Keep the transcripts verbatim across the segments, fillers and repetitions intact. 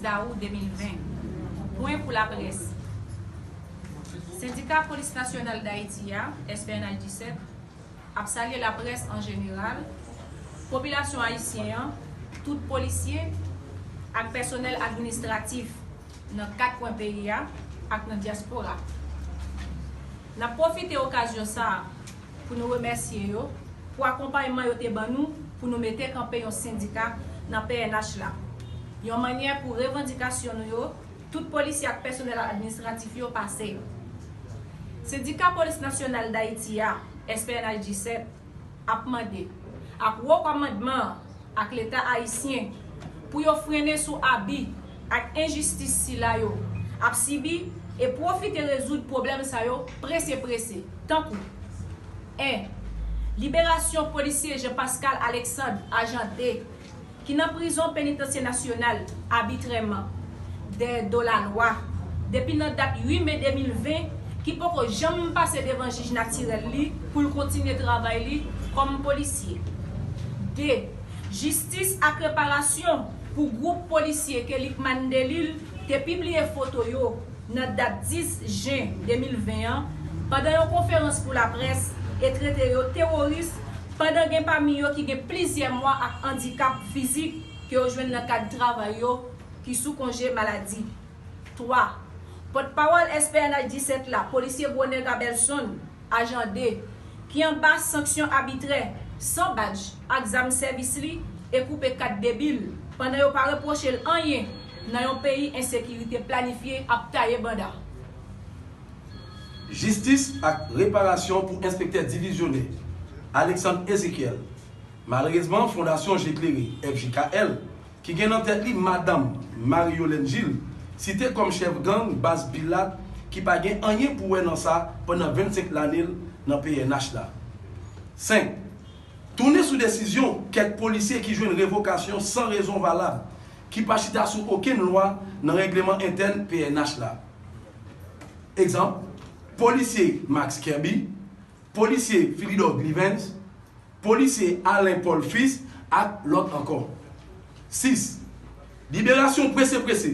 dawou de mil ven. Pwen pou laprès. Sendika Polis Nasyonal Dayiti a, S P N H disèt, ap salye laprès an jeneral, popilasyon ayisyen an, tout polisye ak pèsonèl administratif nan kat kwen peyi a ak nan dyaspora. N ap pwofite okazyon sa a pou nou remèsye yo pou akonpayman yo te ban nou pou nou mete kanpe yon sendika nan P N H la, yon mannyè pou revandikasyon nou yo, tout polisye ak pèsonèl administratif yo pase. Sendika Polis Nasyonal Dayiti a, S P N H disèt, ap mande ak Wo Kòmandman an ak Leta ayisyen pou yo frennen sou abi ak enjistis sila yo ap sibi e pwofite rezoud pwoblèm sa yo prese prese, tankou: en. Liberasyon polisye Jean Pascal Alexandre, ajan de, ki nan prizon penitansye nasyonal abitrèman, dèyè do lalwa, depi nan dat uit me de mil ven, ki poko janm pase devan jij natirèl li pou l kontinye travay li kòm polisye. De. Jistis ak reparasyon pou gwoup polisye ke Lucmane Delille te pibliye foto yo nan dat dis jen de mil ven an, pandan yon konferans pou laprès, e trete yo teworis, pandan gen pami yo ki gen plizyè mwa ak andikap fizik ke yo jwenn nan kad travay yo ki sou konje maladi. Twa. Pòtpawòl S P N H disèt la, polisye Gwonèg Abelson, ajan de, ki anba sanksyon abitrè, san badj ak zam sèvis li, e koupe kat debil, pandan yo pa repwoche l anyen nan yon peyi ensekirite planifye ap taye banda. Jistis ak reparasyon pou enspektè divizyonè Alexandre Ezekiel. Malerezman, Fondasyon Je Klere, F J K L, ki gen nan tèt li madanm Marie Yolène Gilles, site kòm chèf gang baz Bilat ki pa gen anyen pou wè nan sa pandan vennsenk lane l nan P N H la. Senk. Tounen sou desizyon kèk polisye ki jwenn revokasyon san rezon valab, ki pa chita sou okenn lwa nan règleman entèn P N H la. Egzanp, polisye Max Kirby, polisye Philidor Glivens, polisye Alain Paul Fils ak lòt ankò. Sis. Liberasyon prese prese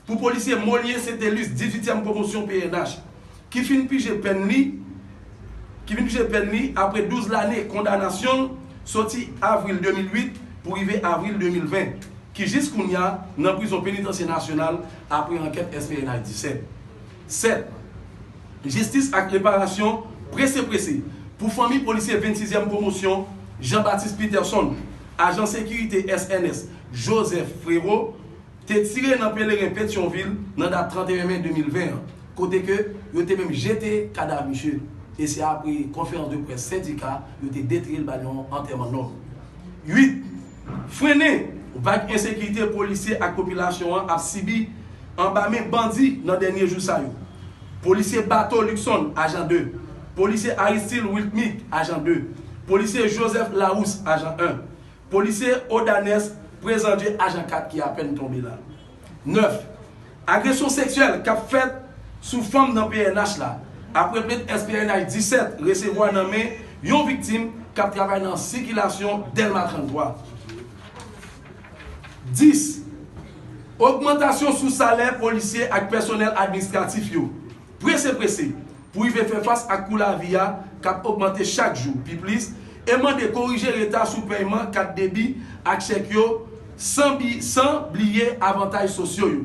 pou polisye Molier Saintelus, dizuityèm pwomosyon P N H, ki fin pije pèn li, ki fin pije pèn li apre douz lane kondanasyon l soti avril de mil uit pou rive avril de mil ven, ki jis kounye a nan prizon penitansye nasyonal apre ankèt S P N H disèt. Sèt. Jistis ak reparasyon prese prese pou fanmi polisye vennsizyèm pwomosyon Jean Baptiste Peterson, ajan sekirite S N S Joseph Frérot, te tire nan Pelerin Petyonvil nan dat trannteyen me de mil ven an, kote ke yo te menm jete kadav misye, e se apre konferans de près sendika yo te detire l ba l yon antèman nòb. Uit. Frennen vag ensekirite polisye ak popilasyon an ap sibi anba men bandi nan dènye jou sa yo. Polisye Bato Luckson, ajan de. Polisye Aristide Wiltmick, ajan de. Polisye Joseph Larousse, ajan en. Polisye Odanes Présandieu, ajan kat ki apèn tonbe la. Nèf. Agresyon seksyèl k ap fèt sou fanm nan P N H la, apre plent S P N H disèt resevwa nan men yon viktim k ap travay nan sikilasyon Dèlma tranntwa. Dis. Ogmantasyon sou salè polisye ak pèsonèl administratif yo, prese prese, pou rive fè fas ak kou lavi a k ap ogmante chak jou pi plis, e mande korije reta sou pèyman kat debi ak chèk yo, san bi-, san bliye avantaj sosyo yo.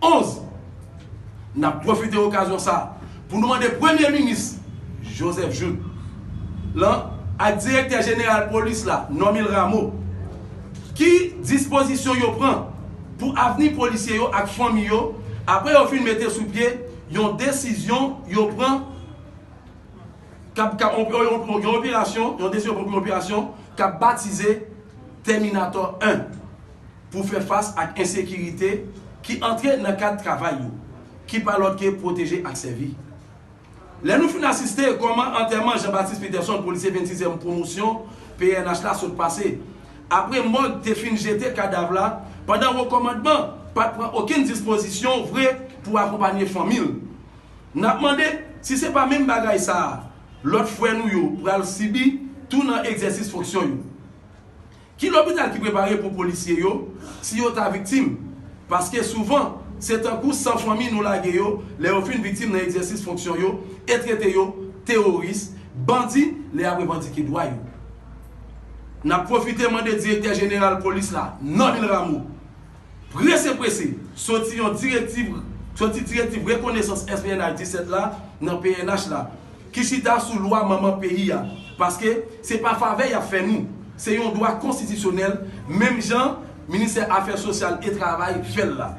Onz. N ap pwofite okazyon sa a pou nou mande Premye Minis Joseph Jouthe lan ak Direktè Jeneral Polis la, Normil Rameau, ki dispozisyon yo pran pou avni polisye yo ak fanmi yo, apre yo fin mete sou pye yon desizyon yo pran k ap, k ap, yon, yon, yon operasyon, yon desizyon pou yon operasyon k ap batize Terminator en, pou fè fas ak ensekirite ki antre nan kad travay yo, ki pa lòt ke pwoteje ak sèvi. Lè nou fin asiste kòman antèman Jean Baptiste Peterson, polisye vennsizyèm pwomosyon P N H la, sot pase, apre mòg te fin jete kadav la, pandan Wo Kòmandman pa t pran okenn dispozisyon vre pou akonpanye fanmi l. N ap mande si se pa menm bagay sa a lòt frè nou yo pral sibi tou nan egzèsis fonksyon yo. Ki lopital ki prepare pou polisye yo si yo ta viktim? Paske souvan, se tankou san fanmi nou lage yo lè yo fin viktim nan egzèsis fonksyon yo e trete yo teworis, bandi, lè y ap revandike dwa yo. N ap pwofite mande Direktè Jeneral Polis la, Normil Rameau, prese prese, soti yon direktiv, soti direktiv rekonesans S P N H disèt la nan P N H la, ki chita sou lwa manman peyi a, paske se pa favè y ap fè nou, se yon dwa konstitisyonèl, menm jan Ministè Afè Sosyal e Travay fè l la.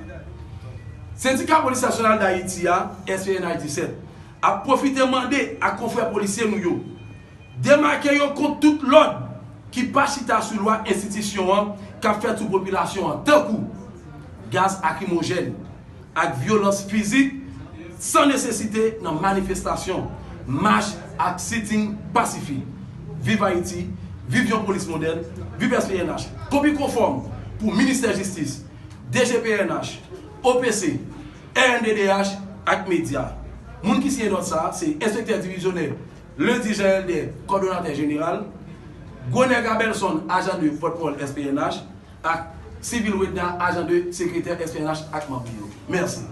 Sendika Polis Nasyonal Dayiti a, S P N H disèt, ap pwofite mande ak konfrè polisye nou yo demake yo kont tout lòd ki pa chita sou lwa enstitisyon an k ap fèt sou popilasyon an, tankou gaz lakrimojèn ak vyolans fizik san nesesite nan manifestasyon, mach ak sitting pasifik. Viv Ayiti, viv yon polis modèn, viv S P N H. Kopi konfòm pou Ministè Jistis, D G P N H, O P C, R N D D H ak medya. Moun ki siyen nòt sa a se Enspektè Divizyonè Lendi Jean Helder, Kòdonatè Jeneral, Gwonèg Abelson, Ajan de, Pòtpawòl S P N H, ak Sivil Wedna, Ajan de, Sekretè S P N H ak manm li yo. Mèsi.